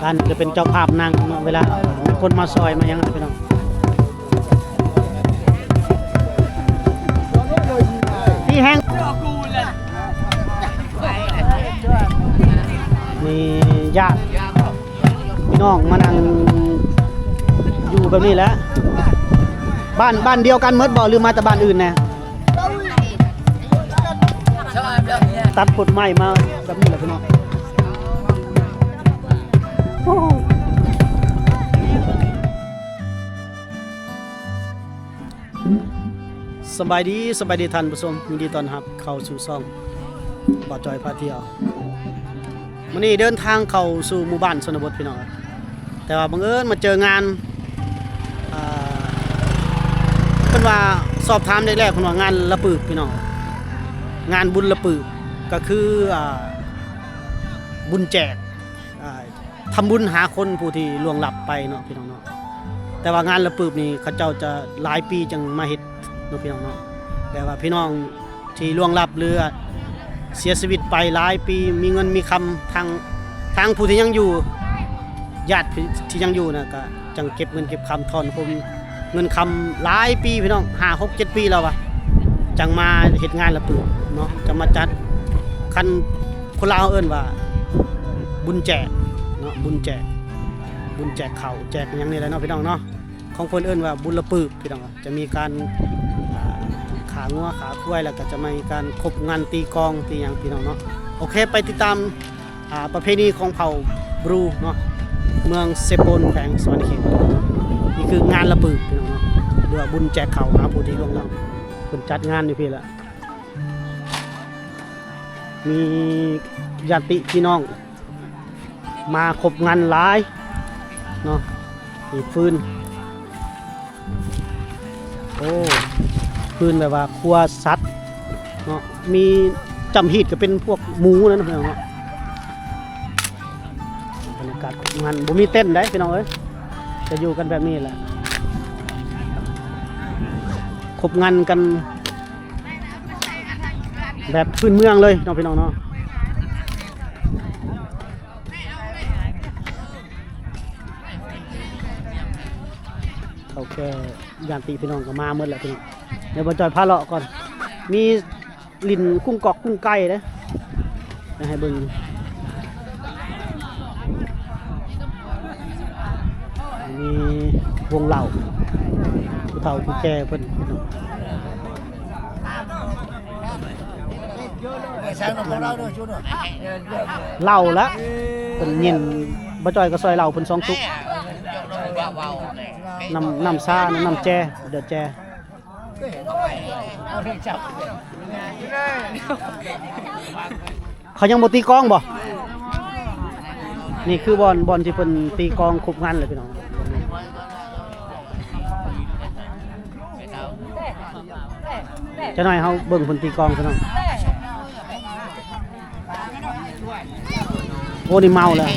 ທ່ານຈະເປັນເຈົ້າພາບນັ່ງເນາະ ເວລາມີຄົນມາຊ່ອຍມາຫຍັງ ພີ່ນ້ອງ. ມີແຮງ ມີຍາດພີ່ນ້ອງມານັ່ງຢູ່ແບບນີ້ແຫຼະ. ບ້ານ ບ້ານດຽວກັນໝົດບໍ່ ຫຼືມາແຕ່ບ້ານອື່ນແດ່? ຕັດພົດໄມ້ມາແບບນີ້ແຫຼະພີ່ນ້ອງ. ສະບາຍດີ ສະບາຍດີທ່ານຜູ້ຊົມ, ຍິນດີຕ້ອນຮັບເຂົ້າສູ່ຊ່ອງບ່າວຈ້ອຍພາທ່ຽວ. ມື້ນີ້ເດີນທາງເຂົ້າສູ່ໝູ່ບ້ານຊົນນະບົດພີ່ນ້ອງ, ແຕ່ວ່າບັງເອີນມາເຈີງານ ອ່າ ເພິ່ນວ່າ ສອບຖາມແລກໆ ເພິ່ນວ່າງານລະປຶບພີ່ນ້ອງ, ງານບຸນລະປຶບ ກໍຄື ອ່າ ບຸນແຈກ ອ່າ ທຳບຸນຫາຄົນຜູ້ທີ່ລ່ວງລັບໄປເນາະ ພີ່ນ້ອງເນາະ. ແຕ່ວ່າງານລະປຶບນີ້ ເຂົາເຈົ້າຈະຫຼາຍປີຈັ່ງມາເຮັດເນາະ ພີ່ນ້ອງເນາະ. ແຕ່ວ່າພີ່ນ້ອງທີ່ລ່ວງລັບ ຫຼື ເສຍຊີວິດໄປຫຼາຍປີ ມີເງິນມີຄຳ ທາງ ທາງຜູ້ທີ່ຍັງຢູ່ ຍາດທີ່ຍັງຢູ່ນະ ກະຈັ່ງເກັບເງິນເກັບຄຳ ຖອນໂຮມເງິນຄຳຫຼາຍປີພີ່ນ້ອງ, ຫ້າ ຫົກ ເຈັດ ປີແລ້ວວະ ຈັ່ງມາເຮັດງານລະປຶບເນາະ, ຈັ່ງມາຈັດ. ຄັນ ຄົນລາວເອີ້ນວ່າບຸນແຈກເນາະ, ບຸນແຈກ ບຸນແຈກເຂົ້າແຈກຫຍັງນີ້ແຫຼະເນາະ ພີ່ນ້ອງເນາະ. ຂອງເພິ່ນເອີ້ນວ່າບຸນລະປຶບພີ່ນ້ອງ, ຈະມີການ ອ່າ ຂ້າງົວຂ້າຄວາຍ ແລ້ວກໍຈະມີການຄົບງັນຕີກອງຕີຫຍັງ ພີ່ນ້ອງເນາະ. ໂອເຄ ໄປຕິດຕາມ ອ່າ ປະເພນີຂອງເຜົ່າບຣູເນາະ ເມືອງເຊໂປນ ແຂວງສະຫວັນນະເຂດ. ນີ້ຄືງານລະປຶບພີ່ນ້ອງເນາະ ຫຼືວ່າບຸນແຈກເຂົ້າຫາຜູ້ທີ່ລ່ວງລັບ. ເພິ່ນຈັດງານຢູ່ພີ້ລະ ມີຍາດຕິພີ່ນ້ອງມາຄົບງັນຫຼາຍເນາະ. ມີຟືນ ໂອ້ ຟືນແບບວ່າຄົວສັດເນາະ, ມີຈ້ຳຮີດກໍເປັນພວກໝູນັ້ນເນາະ. ບັນຍາກາດຄົບງັນ ບໍ່ມີເຕັນໄດ໋ພີ່ນ້ອງເອີຍ, ຈະຢູ່ກັນແບບນີ້ແຫຼະ ຄົບງັນກັນ ແບບພື້ນເມືອງເລີຍເນາະ ພີ່ນ້ອງເນາະ. ເຖົ້າແກ່ຍາດຕິພີ່ນ້ອງກໍມາໝົດແລ້ວພີ່ນ້ອງ. ດຽວບ່າວຈ້ອຍພາເລາະກ່ອນ, ມີຫຼິ້ນກຸ້ງກອກກຸ້ງໄກ່ເດ້ ດຽວໃຫ້ເບິ່ງ. ມີວົງເຫຼົ້າ ຜູ້ເຖົ້າຜູ້ແກ່ເພິ່ນ ເຫຼົ້າລະ ເພິ່ນເຢັນ. ບ່າວຈ້ອຍກໍຊ່ອຍເຫຼົ້າເພິ່ນສອງຕຸກ, ນ້ຳ ນ້ຳຊາ ນ້ຳແຈ່ ດຽວແຈ່. ເຂົາຍັງບໍ່ຕີກອງບໍ່? ນີ້ຄືບ່ອນ ບ່ອນທີ່ເພິ່ນຕີກອງຄົບງັນແຫຼະພີ່ນ້ອງ. ຈັກໜ້ອຍເຮົາເບິ່ງເພິ່ນຕີກອງພີ່ນ້ອງ. ໂອ້ ນີ້ເມົາແລ້ວ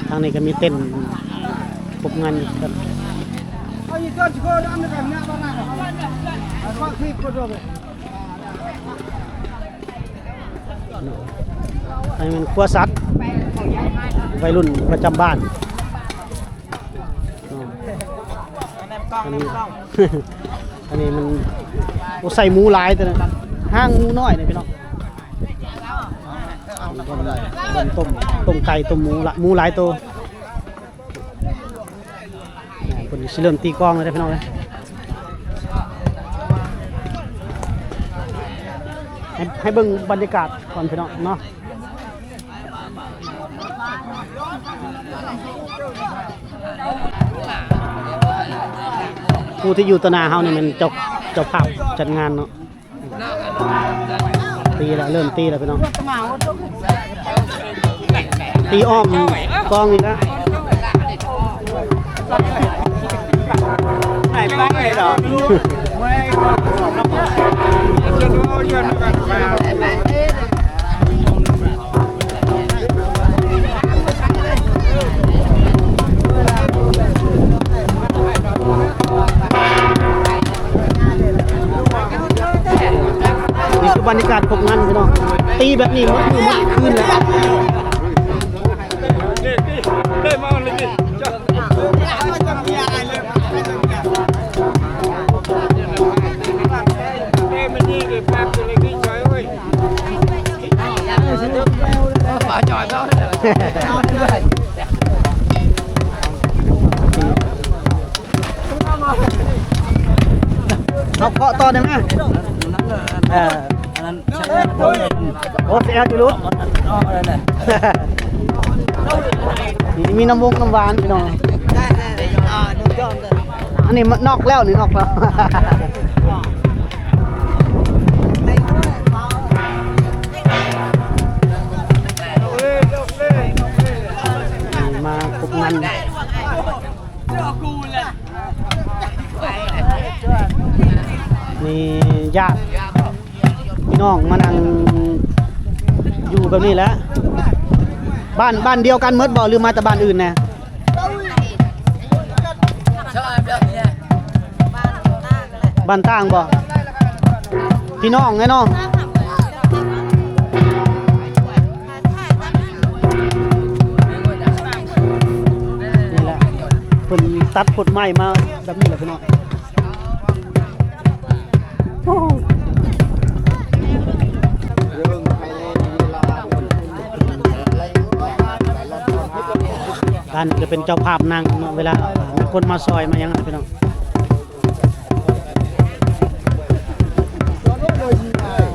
ທາງນີ້ກໍມີເຕັນຄົບງັນກັນ. ອັນນີ້ແມ່ນຄົວສັດ ໄວລຸ້ນປະຈຳບ້ານ. ອັນນີ້ ອັນນີ້ມັນ ໂອ້ ໃສ່ໝູຫຼາຍຕົວນັ້ນ, ຫາງໝູນ້ອຍນີ້ພີ່ນ້ອງ. ບ່ອນ ບ່ອນຕົ້ມ ຕົ້ມໄກ່ ຕົ້ມໝູ ຫຼາຍ ໝູຫຼາຍໂຕ. ເພິ່ນຊິເລີ່ມຕີກອງແລ້ວເດ້ພີ່ນ້ອງເອີຍ. ໃຫ້ ໃຫ້ເບິ່ງບັນຍາກາດກ່ອນພີ່ນ້ອງເນາະ. ຜູ້ທີ່ຢູ່ຕໍ່ໜ້າເຮົານີ້ແມ່ນເຈົ້າ ເຈົ້າພາບຈັດງານເນາະ. ຕີແລ້ວ ເລີ່ມຕີແລ້ວພີ່ນ້ອງ, ຕີອ້ອມກອງອີກແລ້ວ. ບັນຍາກາດຄົບງານພີ່ນ້ອງ ຕີແບບນີ້ໝົດມື້ໝົດຄືນແຫຼະ. ເຮົາເຄາະຕໍ່ໄດ້ໄໝ? ເອີ ອັນນັ້ນ ໂອ້ ແຊວຢູ່ລູກ ນີ້ມີນ້ຳວົງນ້ຳຫວານພີ່ນ້ອງ. ອັນນີ້ນອກແລ້ວ ນີ້ນອກແລ້ວ. ມາຄົບງານ ມີຍາດພີ່ນ້ອງມານັ່ງຢູ່ແບບນີ້ແຫຼະ. ບ້ານ ບ້ານດຽວກັນໝົດບໍ່ ຫຼືມາແຕ່ບ້ານອື່ນແດ່? ບ້ານຕ່າງບໍ່? ພີ່ນ້ອງແຫຼະເນາະ. ນີ້ແຫຼະ ເພິ່ນຕັດພົດໄມ້ມາແບບນີ້ແຫຼະພີ່ນ້ອງ. ການຈະເປັນເຈົ້າພາບນັ່ງເນາະ ເວລາມີຄົນມາຊ່ອຍມາຫຍັງນະພີ່ນ້ອງ.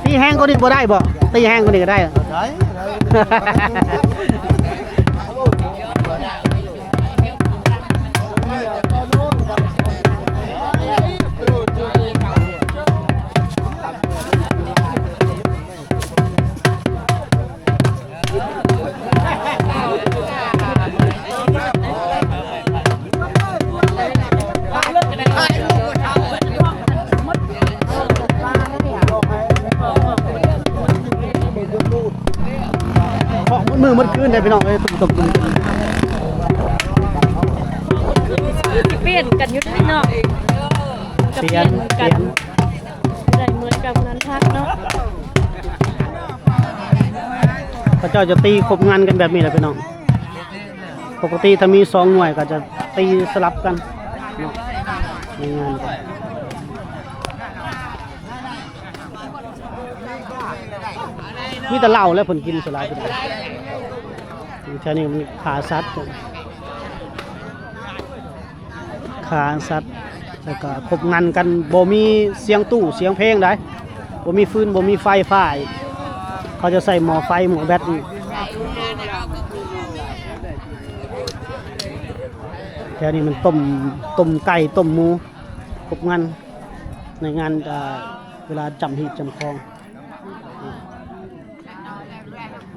ຕີແຮງກວ່ານີ້ບໍ່ໄດ້ບໍ່? ຕີແຮງກວ່ານີ້ກໍໄດ້. ໄດ້ ໄດ້. ເຄາະໝົດມື້ໝົດຄືນເດ້ພີ່ນ້ອງເອີຍ ຕຸກໆ ຊິປ່ຽນກັນຢູ່ນີ້ເນາະ ກໍປ່ຽນກັນ ປ່ຽນ ໄດ້ເໝືອນກັບນັ້ນພັກເນາະ. ເຂົາເຈົ້າຈະຕີຄົບງານກັນແບບນີ້ແຫຼະພີ່ນ້ອງ. ປົກກະຕິຖ້າມີສອງໜ່ວຍກໍຈະຕີສະຫຼັບກັນເນາະ ໃນງານ. ມີແຕ່ເຫຼົ້າແຫຼະເພິ່ນກິນສ່ວນຫຼາຍ. ແຖວນີ້ມັນຂ້າສັດ ຂ້າສັດ ແລ້ວກໍຄົບງານກັນ ບໍ່ມີສຽງຕູ້ສຽງເພງໃດ ບໍ່ມີຟືນ ບໍ່ມີໄຟຟ້າ. ເຂົາຈະໃຊ້ໝໍ້ໄຟ ໝໍ້ແບັດ. ແຖວນີ້ມັນຕົ້ມ ຕົ້ມໄກ່ ຕົ້ມໝູ ຄົບງານ ໃນງານ ເວລາຈຳຮີດຈຳຄອງ.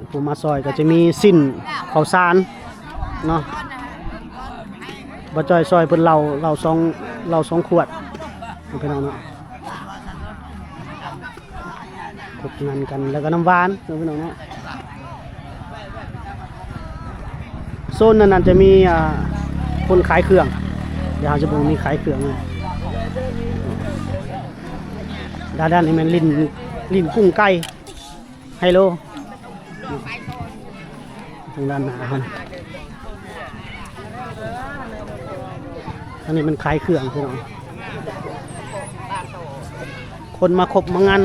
ຜູ້ມາຊ່ອຍກໍຈະມີຊີ້ນ ເຂົ້າສານເນາະ. ບ່າວຈ້ອຍຊ່ອຍເພິ່ນເຫຼົ້າ ເຫຼົ້າສອງ ເຫຼົ້າສອງຂວດ ພີ່ນ້ອງເນາະ. ຄົບງານກັນ ແລ້ວກໍນ້ຳຫວານເນາະ ພີ່ນ້ອງເນາະ. ໂຊນນັ້ນອາດຈະມີ ອ່າ ຄົນຂາຍເຄື່ອງ ດຽວເຮົາຈະເບິ່ງມີຂາຍເຄື່ອງ. ດ້ານນີ້ແມ່ນຫຼິ້ນ ຫຼິ້ນກຸ້ງໄກ່ ໄຮໂລ ທາງດ້ານໜ້າເຮົາ. ອັນນີ້ມັນຂາຍເຄື່ອງ ພີ່ນ້ອງ ຄົນມາຄົບມາງານ.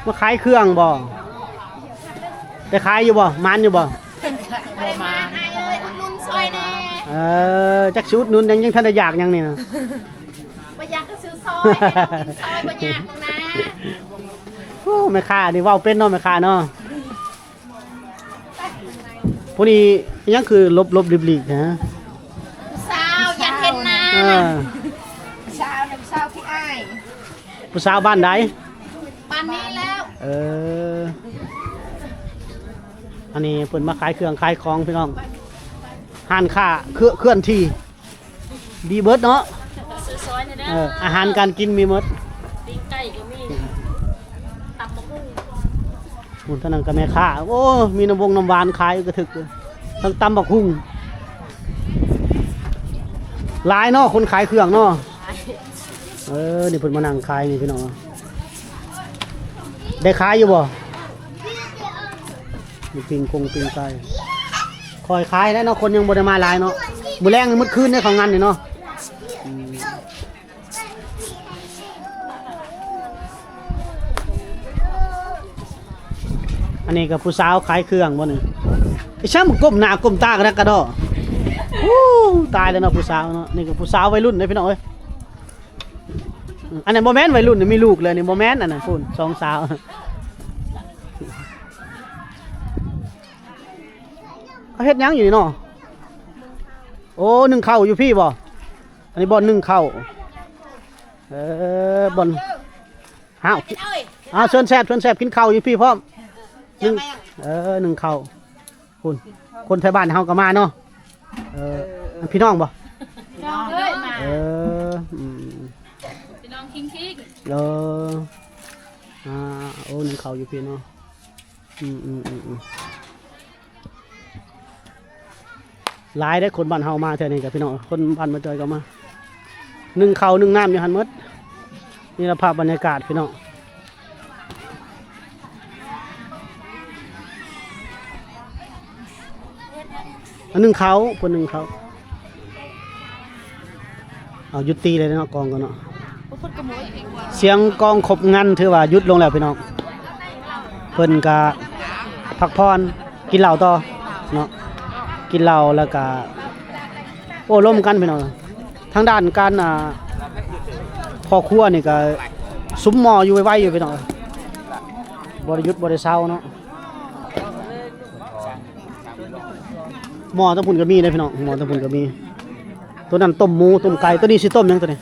ມາຂາຍເຄື່ອງບໍ່? ໄດ້ຂາຍຢູ່ບໍ່? ໝານຢູ່ບໍ່? ບໍ່ມານ. ເອີ ອຸດໜູນຊ່ອຍແດ່. ເອີ ຈັກຊິອຸດໜູນຫຍັງ ຍັງທັນໄດ້ຢາກຫຍັງນີ້ນະ. ບໍ່ຢາກກໍຊື້ຊ່ອຍ ໃຫ້ເຮົາກິນຊ່ອຍ ບໍ່ຢາກນະ. ໂອ້ ແມ່ຄ້ານີ້ເວົ້າເປັນເນາະ ແມ່ຄ້າເນາະ. ຜູ້ນີ້ຫຍັງຄືຫຼົບໆຫຼີກໆນະ? ຜູ້ສາວຢາກເຫັນໜ້າ. ເອີ ຜູ້ສາວນະ ຜູ້ສາວຂີ້ອາຍ. ຜູ້ສາວບ້ານໃດ? ບ້ານນີ້ແລ້ວ. ເອີ ອັນນີ້ເພິ່ນມາຂາຍເຄື່ອງຂາຍຂອງ ພີ່ນ້ອງ. ຮ້ານຄ້າເຄື່ອນ ເຄື່ອນທີ່ ມີເບິດເນາະ. ຊື້ຊ່ອຍແດ່ເດີ. ເອີ ອາຫານການກິນມີໝົດ ປີ້ງໄກ່ກໍມີ ຕຳບັກຫຸ່ງ. ພຸ້ນ ທາງນັ້ນກໍແມ່ຄ້າ. ໂອ້ ມີນ້ຳວົງນ້ຳຫວານຂາຍກະທຶກເລີຍ ທັງຕຳບັກຫຸ່ງ. ຫຼາຍເນາະ ຄົນຂາຍເຄື່ອງເນາະ. ຫຼາຍ. ເອີ ນີ້ເພິ່ນມານັ່ງຂາຍນີ້ພີ່ນ້ອງ ໄດ້ຂາຍຢູ່ບໍ່? ມີປີ້ງກົງປີ້ງໄກ່ ຄ່ອຍຂາຍແລ້ວເນາະ ຄົນຍັງບໍ່ໄດ້ມາຫຼາຍເນາະ ມື້ແລງນີ້ໝົດຄືນເດ້ເຂົ້າງານນີ້ເນາະ ອືມ. ອັນນີ້ກໍຜູ້ສາວຂາຍເຄື່ອງບໍ່ນີ້ ອີ່ຊ່ຳກົ້ມໜ້າກົ້ມຕາກະດັກກະດໍ້ ໂອ້ ຕາຍແລ້ວເນາະ ຜູ້ສາວເນາະ ນີ້ກໍຜູ້ສາວໄວລຸ້ນເດ້ພີ່ນ້ອງເອີຍ ອັນນັ້ນບໍ່ແມ່ນໄວລຸ້ນ ມີລູກແລ້ວນີ້ ບໍ່ແມ່ນ ອັນນັ້ນພຸ້ນ ສອງສາວ ເຂົາເຮັດຫຍັງຢູ່ນີ້ເນາະ ໂອ້ ໜຶ້ງເຂົ້າຢູ່ພີ້ບໍ່? ອັນນີ້ບ່ອນໜຶ້ງເຂົ້າ ເອີ ບ່ອນ ອ້າວ ເອົາ ເຊີນແຊບ ເຊີນແຊບ ກິນເຂົ້າຢູ່ພີ້ພ້ອມ ໜຶ້ງ ເອີ ໜຶ້ງເຂົ້າ ພຸ້ນ ຄົນໄທບ້ານເຮົາກໍມາເນາະ ເອີ ເອີ ພີ່ນ້ອງບໍ່? ພີ່ນ້ອງເອີຍ ເອີ ອືມ ພີ່ນ້ອງຄິງໆ ເອີ ອ່າ ໂອ້ ໜຶ້ງເຂົ້າຢູ່ພີ້ເນາະ ອືມໆໆໆ ຫຼາຍເດ້ ຄົນບ້ານເຮົາມາເທື່ອນີ້ກໍພີ່ນ້ອງ ຄົນບ້ານມາຈອຍກໍມາ ໜຶ້ງເຂົ້າໜຶ້ງນ້ຳຢູ່ຫັ້ນໝົດ ນີ້ລະພາບບັນຍາກາດພີ່ນ້ອງ ອັນໜຶ້ງເຂົ້າ ເພິ່ນໜຶ້ງເຂົ້າ ເອົາ ຢຸດຕີເລີຍເນາະ ກອງກ່ອນເນາະ ສຽງກອງຄົບງັນຖືວ່າຢຸດລົງແລ້ວພີ່ນ້ອງ ເພິ່ນກະພັກຜ່ອນ ກິນເຫຼົ້າຕໍ່ເນາະ ກິນເຫຼົ້າແລ້ວກະໂອ້ລົມກັນພີ່ນ້ອງ ທາງດ້ານການ ອ່າ ພໍ່ຄົວນີ້ກະສຸມໝໍ້ຢູ່ໄວໆຢູ່ພີ່ນ້ອງ ບໍ່ໄດ້ຢຸດບໍ່ໄດ້ເຊົາເນາະ. ໝໍ້ທາງພຸ້ນກໍມີເດ້ພີ່ນ້ອງ ໝໍ້ທາງພຸ້ນກໍມີ ໂຕນັ້ນຕົ້ມໝູ ຕົ້ມໄກ່ ໂຕນີ້ຊິຕົ້ມຫຍັງໂຕນີ້?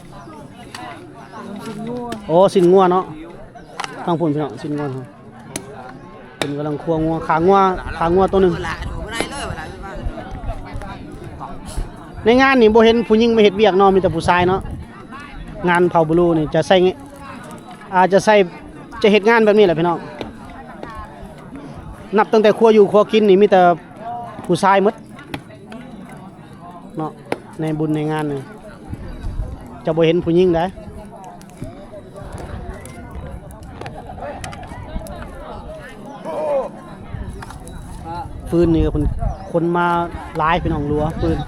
ໂອ້ ຊີ້ນງົວເນາະ ທາງພຸ້ນພີ່ນ້ອງ ຊີ້ນງົວເຮົາ ເພິ່ນກຳລັງຄົວງົວ ຂາງົວ ຂາງົວໂຕໜຶ່ງ. ໃນງານນີ້ບໍ່ເຫັນຜູ້ຍິງມາເຮັດວຽກເນາະ ມີແຕ່ຜູ້ຊາຍເນາະ ງານເຜົ່າບລູນີ້ຈະໃຊ້ ອາດຈະໃຊ້ ຈະເຮັດງານແບບນີ້ແຫຼະພີ່ນ້ອງ ນັບຕັ້ງແຕ່ຄົວຢູ່ຄົວກິນນີ້ມີແຕ່ຜູ້ຊາຍໝົດເນາະ ໃນບຸນໃນງານນີ້ຈະບໍ່ເຫັນຜູ້ຍິງໃດ. ຟືນນີ້ກໍເພິ່ນ ຄົນມາຫຼາຍພີ່ນ້ອງ ຫຼວງຟືນ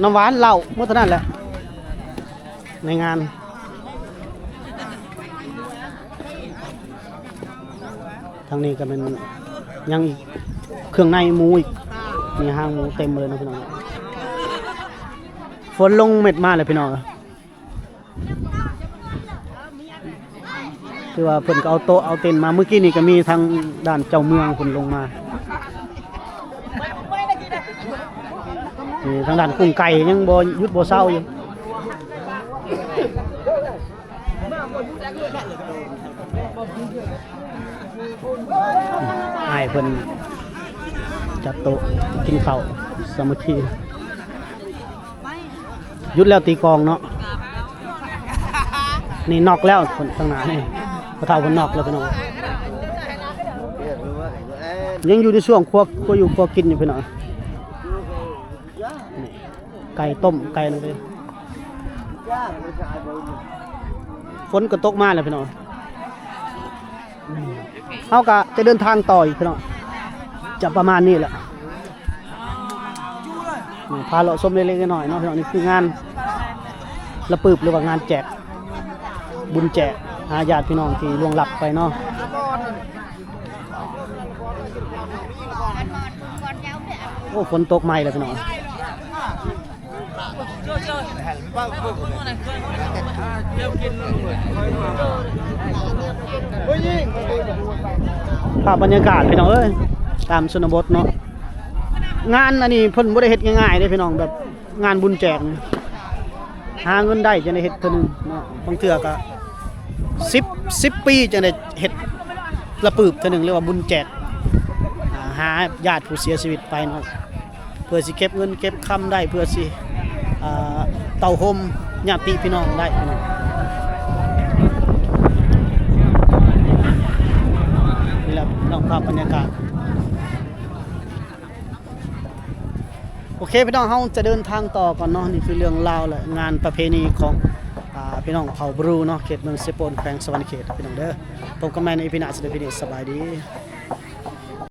ນ້ຳຫວານ ເຫຼົ້າ ໝົດເທົ່ານັ້ນແຫຼະ ໃນງານ ທາງນີ້ກໍແມ່ນຍັງອີກ ເຄື່ອງໃນໝູອີກ ມີຫາງໝູເຕັມເລີຍເນາະພີ່ນ້ອງ. ຝົນລົງເມັດມາແລ້ວພີ່ນ້ອງ ຄືວ່າເພິ່ນກໍເອົາໂຕະເອົາເຕັນມາ ມື້ກີ້ນີ້ກໍມີທາງດ້ານເຈົ້າເມືອງເພິ່ນລົງມາ ນີ້ທາງດ້ານກຸ້ງໄກ່ຍັງບໍ່ຢຸດບໍ່ເຊົາຢູ່. ອ້າຍເພິ່ນຈັດໂຕະກິນເຂົ້າສາມັກຄີ ຢຸດແລ້ວຕີກອງເນາະ ນີ້ນອກແລ້ວ ເພິ່ນຂ້າງໜ້ານີ້ ພໍ່ເຖົ້າເພິ່ນນອກແລ້ວພີ່ນ້ອງ ຍັງຢູ່ໃນຊ່ວງຄົວ ຄົວຢູ່ຄົວກິນຢູ່ພີ່ນ້ອງ. ນີ້ ໄກ່ຕົ້ມ ໄກ່ນັ້ນເດ້ ຝົນກໍຕົກມາແລ້ວພີ່ນ້ອງ ເຮົາກໍຈະເດີນທາງຕໍ່ອີກພີ່ນ້ອງ ຈະປະມານນີ້ແຫຼະ ນີ້ ພາເລາະຊົມເລັກໆນ້ອຍໆເນາະພີ່ນ້ອງ. ນີ້ຄືງານລະປຶບ ຫຼືວ່າງານແຈກ ບຸນແຈກຫາຍາດພີ່ນ້ອງທີ່ລ່ວງລັບໄປເນາະ. ໂອ້ ຝົນຕົກໃໝ່ແລ້ວພີ່ນ້ອງ ພາບບັນຍາກາດພີ່ນ້ອງເອີຍ ຕາມຊົນນະບົດເນາະ. ງານອັນນີ້ເພິ່ນບໍ່ໄດ້ເຮັດງ່າຍໆເດ້ພີ່ນ້ອງ ແບບງານບຸນແຈກນີ້ ຫາເງິນໄດ້ຈັ່ງໄດ້ເຮັດເທື່ອໜຶ່ງເນາະ ບາງເທື່ອກໍສິບ ສິບປີຈັ່ງໄດ້ເຮັດລະປຶບເທື່ອໜຶ່ງ ຫຼືວ່າບຸນແຈກ ອ່າ ຫາຍາດຜູ້ເສຍຊີວິດໄປເນາະ ເພື່ອຊິເກັບເງິນເກັບຄຳໄດ້ ເພື່ອຊິ ອ່າ ເຕົ້າໂຮມຍາດຕິພີ່ນ້ອງໄດ້ເນາະ. ນີ້ແຫຼະພີ່ນ້ອງ ພາບບັນຍາກາດ. ໂອເຄພີ່ນ້ອງ ເຮົາຈະເດີນທາງຕໍ່ກ່ອນເນາະ. ນີ້ຄືເລື່ອງລາວ ແລະ ງານປະເພນີຂອງ ອ່າ ພີ່ນ້ອງເຜົ່າບຣູເນາະ ເຂດເມືອງເຊໂປນ ແຂວງສະຫວັນນະເຂດ ພີ່ນ້ອງເດີ. ພົບກັນໃໝ່ໃນອີພີໜ້າ ສຳລັບອີພີນີ້ ສະບາຍດີ.